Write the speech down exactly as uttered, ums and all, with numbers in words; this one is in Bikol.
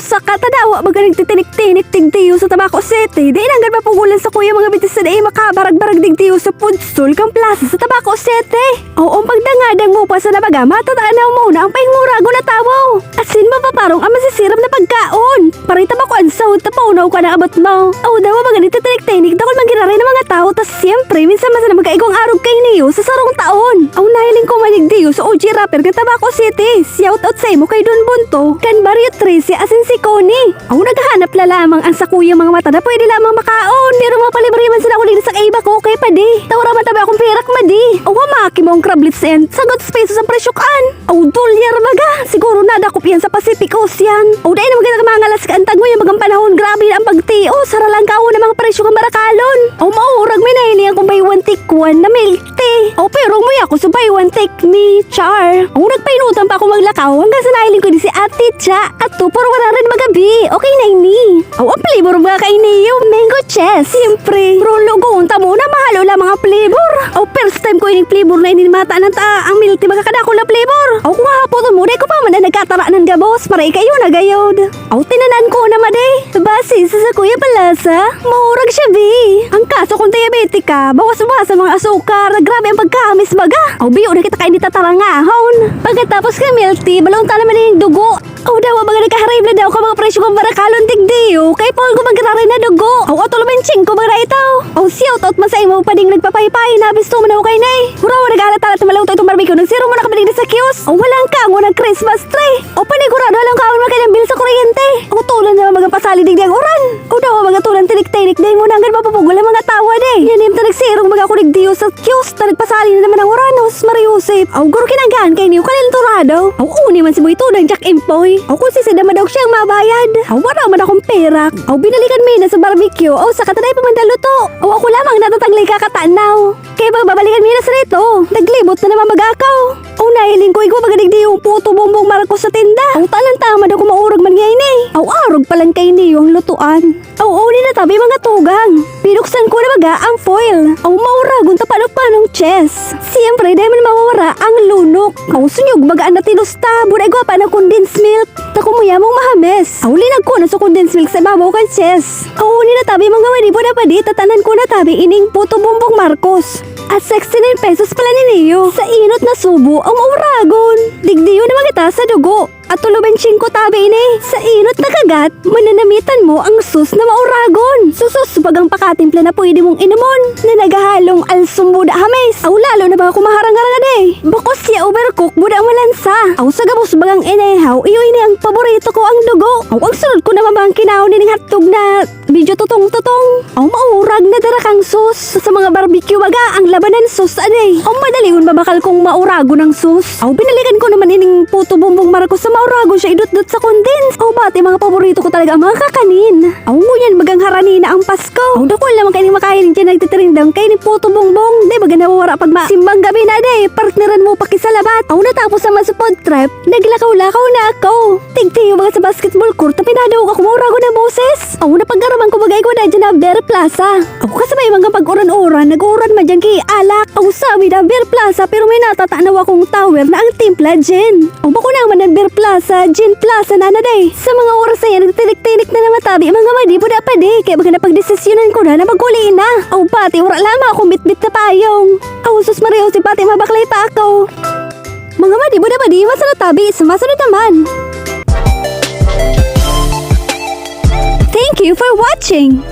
Saka ta dawa baga nagtitinik-tinik digdiyo sa Tabaco City. Dai nanggad mapugolan sakuya mga bitis na dai makabarag-barag digdiyo sa Pudsol kan plaza sa Tabaco City. Oo, ang pagdangadang mo pa sa nabaga, matatanaw mo na ang paingurago na tawo. Asin mapaparong ang masisiram na pagkaon. Parita ba ko an sahod ta paunaw ka na abot mo? Aw, dawa baga nagtitinik-tinik, dakul man giraray na mga tawo, ta siyempre, minsan man sana magkaigwang arog kaini sa sarong taon. Aw, nahiling ko man digdiyo sa O G Rapper kan Tabaco City. Shout out sa imo kay Don Bonto, kan Barrio trese, asin si Connie. Aw, naghahanap na lamang ang sakuyang mga mata na pwede lamang makaon. Pero mapalibre man sana ako digdi sa kaiba ko, kay padi. Ta wara man tabi akong perak, madi. Aw, hamaki mo ang crablets na yan. Sagot pesos ang presyo kan. Aw, dolyar baga. Siguro nadakop yan sa Pacific Ocean. Aw, dai na maganda mangalas ka antag mo yan bagang panahon. Grabe na ang pagtios. Haralang kaon ang mga presyo kan barakalon. Aw, maurag may nahiling akong buy one take one na milk tea. Aw, pero umuya ako sa buy one take me. Char. Aw, nagpainutan pa ako maglakaw hanggang sa nahiling ko ni si Ate Cha. Ato, pero wala rin magabi. Okay na ini. Aw, ang flavor mga kainiyo, mango chess. Siyempre. Pero lugoon ta muna, mahalo lamang ang flavor. Aw, first time ko ining flavor na ini, mata ng ta, ang milk tea, magkakadakol na flavor. Aw, kung hahapoton mo, dai ko pa man na nagkatara ng gabos, maray kayo na gayod. Aw, tinanan ko na, madi. Base sa sakuya palasa, maurag siya, bi. Ang kaso kung diabetic ka, bawas-bawas sa mga asukar, grabe ang pagkaamis baga. Aw, biyo na kita kaini tatarangahon. Pagkatapos kan milk tea, balon ta naman yung dugo. Aw, dawa baga nagka-high blood daw ka mga presyo kan barakalon digdiyo. Kay Paul ko magkararay na dugo. Aw, ato laman ching ko baga ito. Aw, shout out man sa imo pa ding nagpapaypay. Nabisto man ako kaini. Hurawa, nag-alat-alat na malawto itong barbecue. Nagsiro muna kami digdi sa kiosk. Aw, walang kango ng Christmas tree. Aw, panigurado, alang kaon man kailang bill sa kuryente. Aw, tulan na baga pasali digdi ang uran. Aw, dawa baga tulan tinik-tinik. Dai mo na hanggang mapupugol ang mga tawa, de. Yan, ta nagsirong baga ako digdiyo sa kiosk. Ta nagpasali na naman ang uran. Aw, Maria Josep. Aw, guro kinanggaan kaini, kalenturahaw. Aw, uni man si Boy Tudang Jack Empoy. Aw, kung sisida madaog siyang mabayad. Aw, wala man akong perak. Aw, binalikan mi na sa barbecue. Aw, saka ta dai pa man daluto. Aw, ako lamang natatangli kakatanaw. Kaya ba babalikan mi na sa rito? Naglibot na naman mag-akaw. Aw, nahiling ko, igwa baga digdi yung puto Bongbong Marcos sa tinda. Aw, talang tama daw kung maurag man ngayon eh. Aw, arog pa lang kaini yung lutuan. Aw, uni na tabi, mga tugang. Binuksan ko na baga ang foil. Aw, mauragon ta paano-panong chess. Siyempre, dai man mawawara ang lunok. Aw, sunyog baga ang natilos ta. Buday gwapa ng condensed milk. Ta kumuya mong mahames. Aw, linag ko na sa condensed milk sa ibabaw kan chess. Aw, uni na tabi, mga madi, buda pa di, tatanan ko na tabi, ining puto Bongbong Marcos. At sixty-nine pesos pala ni Neo. Sa inot na subo, ang mauragon. Digdiyo na magita sa dugo. At tuluben singko tabi ini. Sa inot na kagat, mananamitan mo ang sus na mauragon. Susus, bagang pakatimpla na pwede mong inumon, na naghahalong alsum buda hames. Aw, lalo na ba ako maharang-harang ade? Bakos siya overcook, buda malansa. Aw, sa gabos bagang inehaw, iyo ini ang paborito ko, ang dugo. Aw, ang sunod ko naman ba ang kinaon nining hotdog na medyo tutong-tutong? Aw, maurag na dara kang sus. Sa mga barbecue baga, ang labanan sus, ade. Aw, madalion ba bakal kung mauragon ang sus? Aw, binalikan ko naman ining puto Bongbong Marcos sa mauragon siya idutdut sa condensed. Aw, bati mga paborito ko talaga ang mga kakanin. Aw, ngunyan bagang harani na ang Pasko. Aw, dakul naman kaining makahiling dyan nagtitirindang kaining puto Bongbong. Di baga nawawara pag ma-, simbang gabi na, de. Partneran mo pakisalabat. Aw, natapos naman sa food trip, naglakaw-lakaw na ako. Tigtiyo baga sa basketball court na pinadawag ako mauragon ang boses. Aw, napagaraman ko baga igwa na dyan na Beer Plaza. Aw, kasabay mga pag-uran-uran, nag-uuran man dyan ki alak. Aw, sabi na Beer Plaza, pero may natatanaw akong tower na ang timpla gin. Aw, bako naman ang Beer Plaza, Gin Plaza na na day. Sa mga oras na yan, nagtinik-tinik na naman tabi, mga madi, buda pa di. Kaya baga napagdesisyonan ko na na maguli na. Aw, pati, wala lamang akong bitbit na payong. Aw, sus Maria, si pati mabaklay pa ako. Mga madi, buda pa di, masarap tabi, sa masunod naman. Thank you for watching!